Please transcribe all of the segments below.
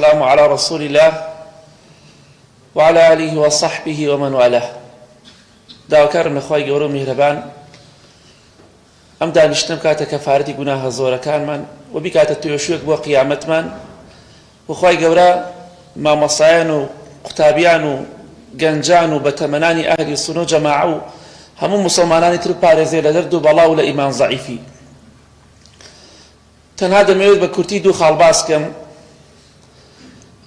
والسلام على رسول الله وعلى آله وصحبه ومن والاه. داواکارم لە خوای گەورە و میهرەبان ئەم دانیشتنە بکاتە کەفارەتی گوناهە زۆرەکانمان و بیکاتە توێشوێک بۆ قیامەتمان و خوای گەورە مامۆستایان و قوتابیان و گەنجان و بەتەمەنانی ئەهلی سونە و جەماعە و هەموو موسڵمانانی تر بپارێزێ لە دەرد و بەڵا و لە ئیمان زەعیفی. تەنها دەمەوێت بە کورتی دوو خاڵ باس کەم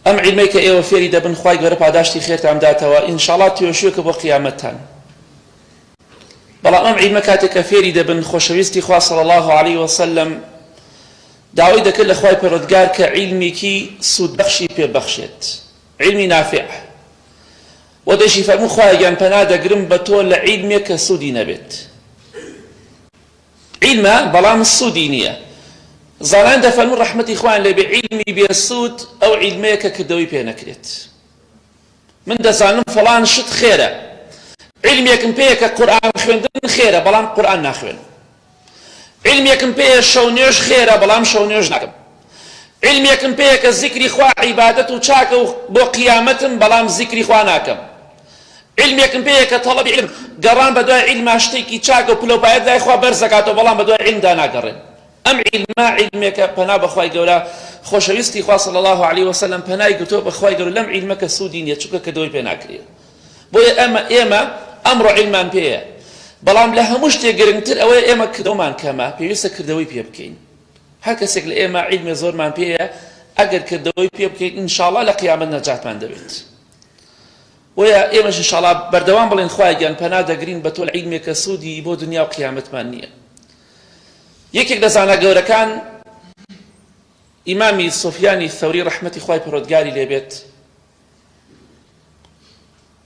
ئەم عیلمەی کە ئێوە فێری دەبن خوای گەورە پاداشتی خێرتان بداتەوە ئینشاڵا توێشوێکە بۆ قیامەتتان بەڵام ئەم عیلمە کاتێک کە فێری دەبن خۆشەویستی خوا صلی الله علیه وسلم داوای دەکرد لە خوای پەروەردگار کە عیلمێکی سوودبەخشی پێ بەخشێت عیلمی نافع و دەشی فەرموو خوایە گیان پەنا دەگرم بە تۆ لە عیلمێک کە سوودی نەبێت عیلمە بەڵام سوودی نییە. زانایان دەفەرموون ڕەحمەتی خوایان لێ بێ عیلمی بێ سوود ئەو عیلمەیە کە کردەوەی پێ نەکرێت. من دەزانم فڵان شت خێرە، عیلمێکم پێیە کە قورئان خوێندن خێرە بەڵام قورئان ناخوێنم. عیلمێکم پێیە شەو نوێژ خێرە بەڵام شەو نوێژ ناکەم. عیلمێکم پێیە کە زیکری خوا عیبادەت و چاکە و بۆ قیامەتم بەڵام زیکری خوا ناکەم. عیلمێکم پێیە کە تەڵەبی عیلم، گەڕان بەدوای عیلما شتێکی چاکە و پلەوپایەت لای خوا بەرز دەکاتەوە بەڵام بەدوای عیلمدا ناگەڕێم. ئەم عیلمە عیلمێکە پەنا بەخوای گەورە خۆشەویستی خوا صلی اللە علیە وسلم پەنای گرتووە بەخوای گەورە لەم عیلمە کە سوودی نیە چونکە کردەوەی پێ ناکرێ. بۆیە ئەمە ئێمە ئەمڕۆ عیلمان پێیە بەڵام لە هەموو شتێک گرنگتر ئەوەیە ئێمە کردەوەمان کەمە پێویستە کردەوەی پێ بکەین. هەر کەسێک لە ئێمە عیلمێ زۆرمان پێیە ئەگەر کردەوەی پێ بکەین ان شاء اللە لە قیامەت نەجاتمان دەبێت. بۆیە ئێمەش ان شاء اللە بەردەوام بڵێین خوایە گیان پەنا دەگرین بە تۆ لە عیلمێک کە سوودی بۆ دنیا و قیامەتمان نییە. یەکێک لە زانا گەورەکان ئیمامی سوفیانی ثەوری ڕەحمەتی خوای پەروەردگاری لێ بێت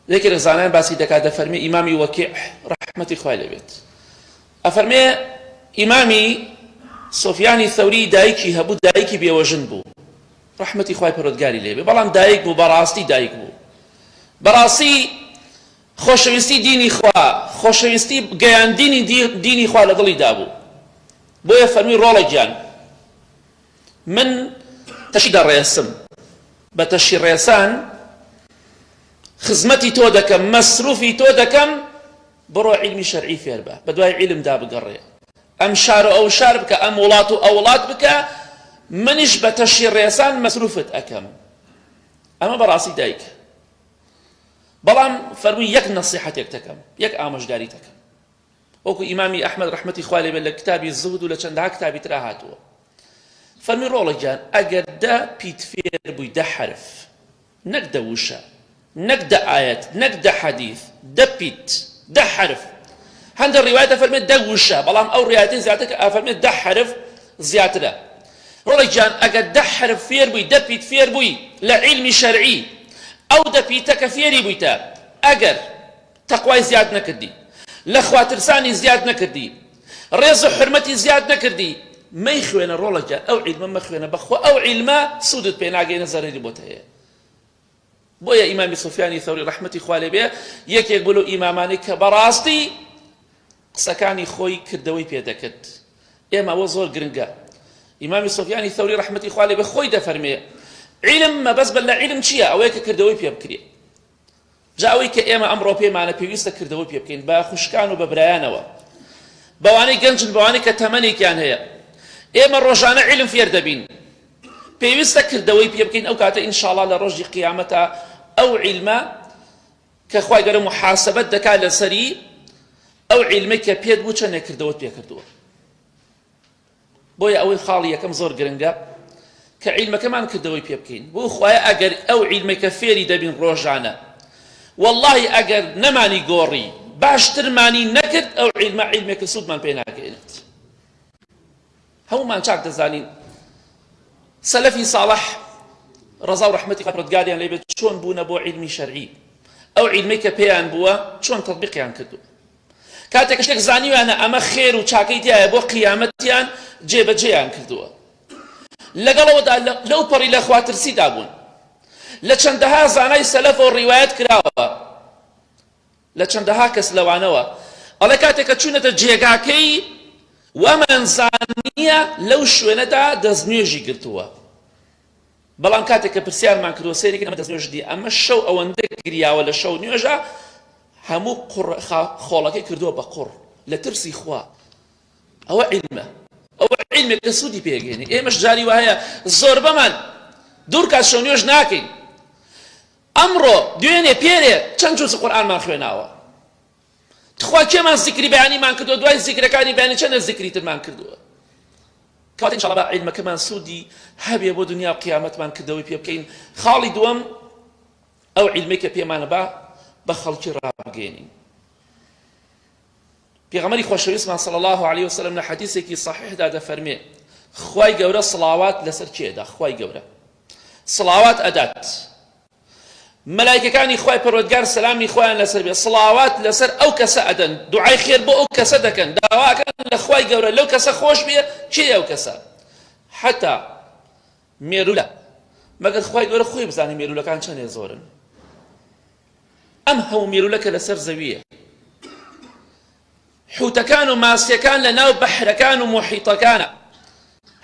یەکێک لە زانایان باسی دەکات دەفەرمێ ئیمامی وەکیع ڕەحمەتی خوای لێ بێت ئەفەرمێ ئیمامی سوفیانی ثەوری دایکی هەبوو دایکی بێوەژن بوو ڕەحمەتی خوای پەروەردگاری لێ بێ بەڵام دایک بوو بەڕاستی دایک بوو بەڕاستی خۆشەویستی دینی خوا خۆشەویستی گەیاندینی دینی خوا لە دڵی دابوو بۆیە فەرمی ڕۆڵە گیان من تەشی دەڕێسم بە تەشی ڕێسان خزمەتی تۆ دەکەم مەسروفی تۆ دەکەم بڕۆ عیلمی شەرعی فێربە بەدوای عیلمدا بگەڕێ ئەم شار و ئەو شار بکە ئەم وڵات و ئەو وڵات بکە منیش بە تەشی ڕێسان مەسروفت ئەکەم ئەمە بەڕاستی دایک بەڵام فەرمووی یەک نەسیحەتێک دەکەم یەک ئامۆژگاری دەکەم وەکو ئیمامی ئەحمەد ڕەحمەتی خوا لێ بێت لە کتابی زهد و لە چەندەها کتابی ترا هاتووە فەرمی ڕۆڵە گیان ئەگەر دە پیت فێر بووی دە حەرف نەک دە وشە نەک دە ئایەت نەک دە حەدیث دە پیت دە حەرف هەندێک ڕیوایەت ئەفەرمێت دە وشە بەڵام ئەو ڕیایەتی زیاتر کە ئەفەرمێت دە حەرف زیاترە ڕۆڵە گیان ئەگەر دە حەرف فێر بووی دە پیت فێر بووی لە عیلمی شەرعی ئەو دە پیتە کە فێری بوویتە ئەگەر تەقوای زیاد نەکردی لە خواترسانی زیاد نەکردی ڕێز و حورمەتی زیاد نەکردی مەیخوێنە ڕۆڵە گیان ئەو عیلمە مەخوێنە بەخوا ئەو عیلمە سوودت پێ ناگەینە زەرەری بۆت هەیە بۆیە ئیمامی سوفیانی ثەوری ڕەحمەتی خوا لێ بێ یەکێک بوو لەو ئیمامانەی کە بەڕاستی قسەکانی خۆی کردەوەی پێ دەکرد ئێمە ئەوە زۆر گرنگە ئیمامی سوفیانی ثەوری ڕەحمەتی خوا لێ بێ خۆی دەفەرمێ عیلم مەبەست بە لە عیلم چییە ئەوەیە کە کردەوەی پێ بکرێ جا ئەوەی کە ئێمە ئەمڕۆ پێمانە پێویستە کردەوە پێ بکەین بە خوشکان و بە برایانەوە بەوانەی گەنجن بەوانەی کە تەمەنێکیان هەیە ئێمە ڕۆژانە عیلم فێر دەبین پێویستە کردەوەی پێ بکەین ئەو کاتە ئینشاڵا لە ڕۆژی قیامەتە ئەو عیلمە کە خوای گەورە محاسبەت دەکات لەسەری ئەو عیلمەی کە پێت بوو چەندێک کردەوەت پێ کردووە بۆیە ئەوەی خاڵی یەکەم زۆر گرنگە کە عیلمەکەمان کردەوەی پێ بکەین بۆ خوایە ئەگەر ئەو عیلمەی کە فێری دەبین ڕۆژانە واللهی ئەگەر نەمانی گۆڕی باشترمانی نەکرد ئەو عیلمە عیلمێکە سوودمان پێ ناگەێنێت هەموومان چاک دەزانین سەلەفی ساڵح ڕەزا و ڕەحمەتی پەروەردگاریان لێ بێت چۆن بوونە بۆ عیلمی شەرعی ئەو عیلمەی کە پێیان بووە چۆن تەطبیقیان کردووە کاتێک شتێک زانیویانە ئەمە خێر و چاکەی تایە بۆ قیامەتیان جێبەجێیان کردووە لەگەڵەوەدا لەو پەڕی لە خواترسیدا بوون لە چەندەها زانای سەلەفەوە ڕیوایەت کراوە لە چەندەها کەس لەوانەوە ئەڵێ کاتێک کە چوونەتە جێگاکەی وامان زانییە لەو شوێنەدا دەستنوێژی گرتووە. بەڵام کاتێک کە پرسیارمان کردووە سەیرێکن ئەمە دەستنوێژ نییە ئەمە شەو ئەوەندە گریاوە لە شەو نوێژە هەموو قوڕ خۆڵەکەی کردووە بە قوڕ لە ترسی خوا ئەوە عیلمە ئەوە عیلمێک کە سوودی پێگەێنێ ئێمەش جاری وایە زۆربەمان دوور کات شەو نوێژ ناکەین ئەمڕۆ دوێنێ پێرێ چەند جوز قورئانمان خوێناوە تخوا کێمان زیکری بەیانیمان کردووە دوای زیکرەکانی بەیانی چەندە زیکری ترمان کردووە کەواتە ئینشاڵڵا با عیلمەکەمان سوودی هەبێ بۆ دنیا و قیامەتمان کردەوەی پێ بکەین خاڵی دووەم ئەو عیلمەی کە پێمانە با بە خەڵکی ڕابگەێنین پێغەمبەری خۆشەویستمان صلی الله علیه وسلم لە حەدیثێکی صحیحدا دەفەرمێ خوای گەورە سڵاوات لەسەر کێدا خوای گەورە سڵاوات ئەدات مەلایکەکانی خوای پەروەردگار سەلامی خوایان لەسەر بێت سڵاوات لەسەر ئەو کەسە ئەدەن دوعای خێر بۆ ئەو کەسە دەکەن داواکەن لە خوای گەورە لەو کەسە خۆش بێ کێ ئەو کەسە حتا مێرولە مەگەر خوای گەورە خۆی بزانێ مێرولەکان چەندێ زۆرن ئەم هەموو مێرولە کە لەسەر زەویە حوتەکان و ماسیەکان لە ناو بەحرەکان و موحیتەکانە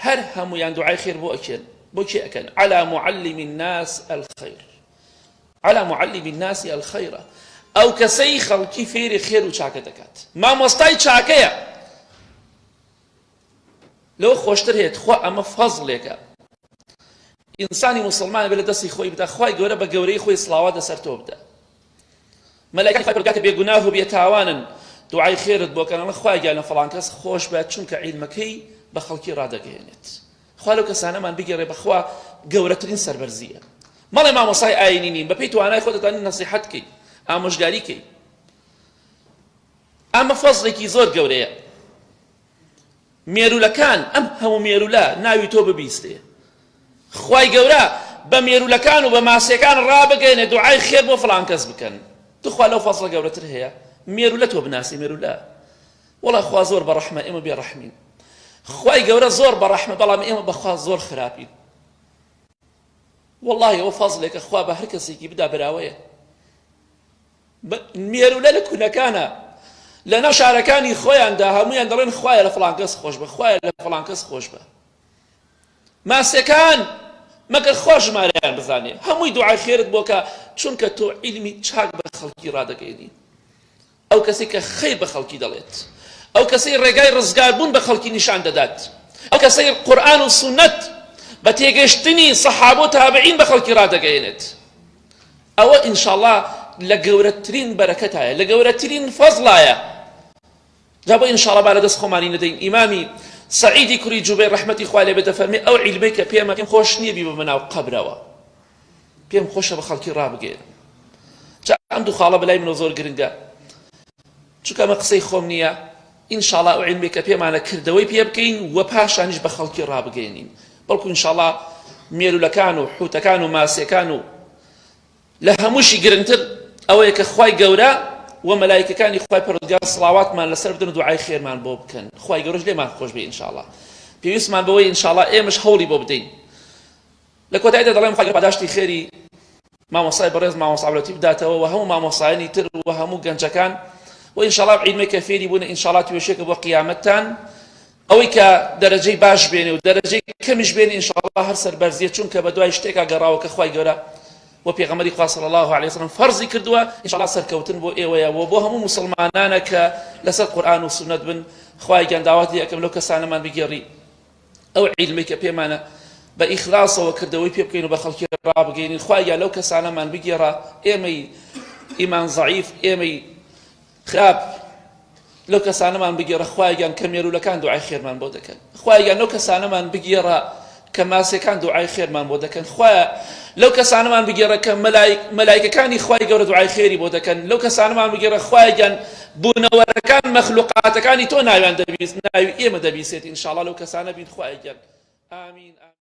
هەر هەموویان دوعای خێر بۆ ئەکێن بۆ کێ ئەکەن علی معلم الناس الخیر علی معلم الناس الخیر ئەو کەسەی خەڵکی فێری خێر و چاکە دەکات مامۆستای چاکەیە لەوە خۆشتر هەیە تخوا ئەمە فەزڵێکە ئینسانی موسڵمان بێ لە دەستی خۆی بدا خوای گەورە بە گەورەی خۆی سڵاوات لەسەر تۆ بدا مەلایکەی خوای پەروەردگار کە بێگوناه و بێتاوانن دوعای خێرت بۆ کەن ئەڵێن خوای گیان لە فڵان کەس خۆش بە چونکە عیلمەکەی بە خەڵکی ڕادەگەیەنێت خوا لەو کەسانەمان بگێڕێ بەخوا گەورەترین سەربەرزیە مەڵێ مامۆسای ئاینی نیم بەپێی توانای خۆت دەتوانی نەسیحەت کەی ئامۆژگاری کەی ئەمە فەزڵێکی زۆر گەورەیە مێروولەکان ئەم هەموو مێروولە ناوی تۆ ببیستێ خوای گەورە بە مێروولەکان و بە ماسیەکان ڕابگەیەنێ دوعای خێر بۆ فڵان کەس بکەن توخوا لەو فەزڵە گەورەتر هەیە مێروولە تۆ بناسی مێروولە وەڵا خوا زۆر بە ڕەحمە ئێمە بێ ڕەحمین خوای گەورە زۆر بە ڕەحمە بەڵام ئێمە بەخوا زۆر خراپین واللهی ئەوە فەزڵێکە خوا بە هەر کەسێکی بدا براوەیە مێروولە لە کونەکانە لەناو شارەکانی خۆیاندا هەموویان دەڵێن خوایە لە فڵان کەس خۆش بە خوایە لە فڵان کەس خۆش بە ماسیەکان مەگەر خوا ژمارەیان بزانێ هەمووی دوعای خێرت بۆ کە چونکە تۆ عیلمی چاک بە خەڵکی ڕادەگەێنی ئەو کەسێک کە خەیر بە خەڵکی دەڵێت ئەو کەسەی ڕێگای ڕزگاربوون بە خەڵکی نیشان دەدات ئەو کەسەی قورئان و سوننەت بە تێگەشتنی سەحابە و تابعین بە خەڵکی ڕادەگەیەنێت ئەوە ئینشاڵڵا لە گەورەترین بەرەکەتایە لە گەورەترین فەزڵایە جا بۆ ئینشاڵڵا با لە دەست خۆمانی نەدەین ئیمامی سەعیدی کوڕی جوبەیر ڕەحمەتی خوای لێ بێت دەفەرمێ ئەو عیلمەی کە پێمە پێم خۆش نییە بیبەمە ناو قەبرەوە پێم خۆشە بە خەڵکی ڕابگەیەنم جا ئەم دوو خاڵە بەلای منەوە زۆر گرنگە چونکە ئەمە قسەی خۆم نییە ئینشاڵا ئەو عیلمێک کە پێمانە کردەوەی پێ بکەین و پاشانیش بە خەڵکی ڕابگەیەنین بەڵکو ئینشاڵا مێرولەکان و حوتەکان و ماسیەکان و لە هەمووشی گرنگتر ئەوەیە کە خوای گەورە و مەلایکەکانی خوای پەروەردگار سڵاواتمان لەسەر بدەن و دوعای خێرمان بۆ بکەن خوای گەورەش لێمان خۆش بێ ئینشاڵا پێویستمان بەوەی ئینشاڵا ئێمەش هەوڵی بۆ بدەین لە کۆتاییدا دەڵێم خوای گەورە پاداشتی خێری مامۆستای بەڕێز مامۆستا عەبدولەتیف بداتەوە و هەموو مامۆستایانی تر و هەموو گەنجەکان و ئینشاڵا عیلمێک کە فێری بوون ئینشاڵا توێشێکە بۆ قیامەتتان ئەوەی کە دەرەجەی باش بێنێ و دەرەجەی کەمیش بێنێ ئینشاڵا هەر سەربەرزیە چونکە بە دوای شتێکا گەڕاوە کە خوای گەورە و پێغەمبەری خوا صلی الله علیه وسلم فەرزی کردووە ئینشاڵا سەرکەوتن بۆ ئێوەیە و بۆ هەموو موسڵمانانە کە لەسەر قورئان و سوننەت بن خوای گیان داوات لێ ئەکەم لەو کەسانەمان بگێڕی ئەو عیلمەی کە پێمانە بە ئیخلاسەوە کردەوەی پێ بکەین و بە خەڵکی ڕابگەینین خوای گیان لەو کەسانەمان بگێڕە ئێمەی ئیمان زەعیف ئێمەی خراپ لەو کەسانەمان بگێڕە خوایە گیان کە مێروولەکان دوعای خێرمان بۆ دەکەن خوایە گیان لەو کەسانەمان بگێڕە کە ماسیەکان دوعای خێرمان بۆ دەکەن خوایە لەو کەسانەمان بگێڕە کە مەلایکەکانی خوای گەورە دوعای خێری بۆ دەکەن لەو کەسانەمان بگێڕە خوایە گیان بوونەوەرەکان مەخلوقاتەکانی تۆ ناویان دەبیست ناوی ئێمە دەبیسێت ئینشاڵا لەو کەسانە بین خوایە گیان ئامین.